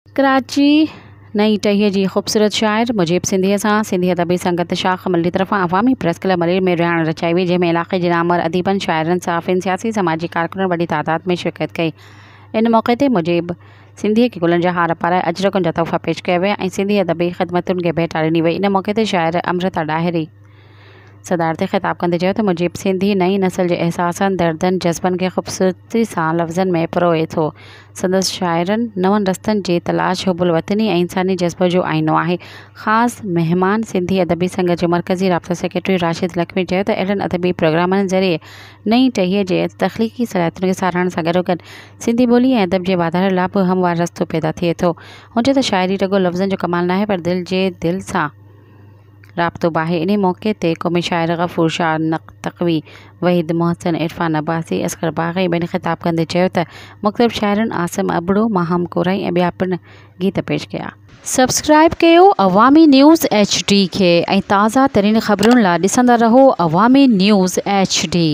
ڪراچي، نئين ٽهيء جي خوبصورت شاعر مجيب سنڌيء سان سنڌي ادبي سنگت شاخ ملير طرفان عوامي پريس ڪلب ملير ۾ رهاڻ رچائي وئي، جنهن ۾ علائقي جي نامور اديبن، شاعرن، صحافين، سياسي سماجي ڪارڪنن وڏي تعداد ۾ شرڪت ڪئي. ان موقعي تي مجيب سنڌيء کي گلن جا هار پارائي اجرڪن جا تحفا پيش ڪيا ويا ۽ سنڌي ادبي خدمتن کي ڀيٽا ڏني وئي. ان موقعي تي شاعره امرتا ڏاهري صدارتي خطاب ڪندي چيو ته مجيب سنڌي نئين نسل جي احساسن، دردن، جذبن کي خوبصورتي سان لفظن ۾ پروئي ٿو. سندس شاعرن نون رستن جي تلاش، حب الوطني ۽ انساني جذبو جو آئينو آهي. خاص مهمان سنڌي ادبي سنگت جو مرڪزي رابطا سيڪريٽري راشد لکمي چيو ته اهڙن ادبي پروگرامن ذريعي نئين ٽهيء جي تخليقي صلاحيتن کي ساراهڻ سان گڏوگڏ سنڌي ٻولي ۽ ادب جي واڌاري لاء به هموار رستو پيدا ٿئي ٿو. هن چيو ته شاعري رڳو لفظن جو ڪمال ناهي پر دل جي دل سان رابطو به آهي. انهي موقعي تي قومي شاعر غفور شاهه تقوي، وحيد محسن، عرفان عباسي، اصغر باغ ۽ ٻين خطاب ڪندي چيو ته مختلف شاعرن عاصم ابڙو، ماهم ڪورائي ۽ ٻيا پڻ گيت پيش ڪيا. سبسڪرائيب ڪيو عوامي نيوز ايڇ ڊي کي ۽ تازه ترين خبرن لا ڏسندا رهو عوامي نيوز ايڇ ڊي.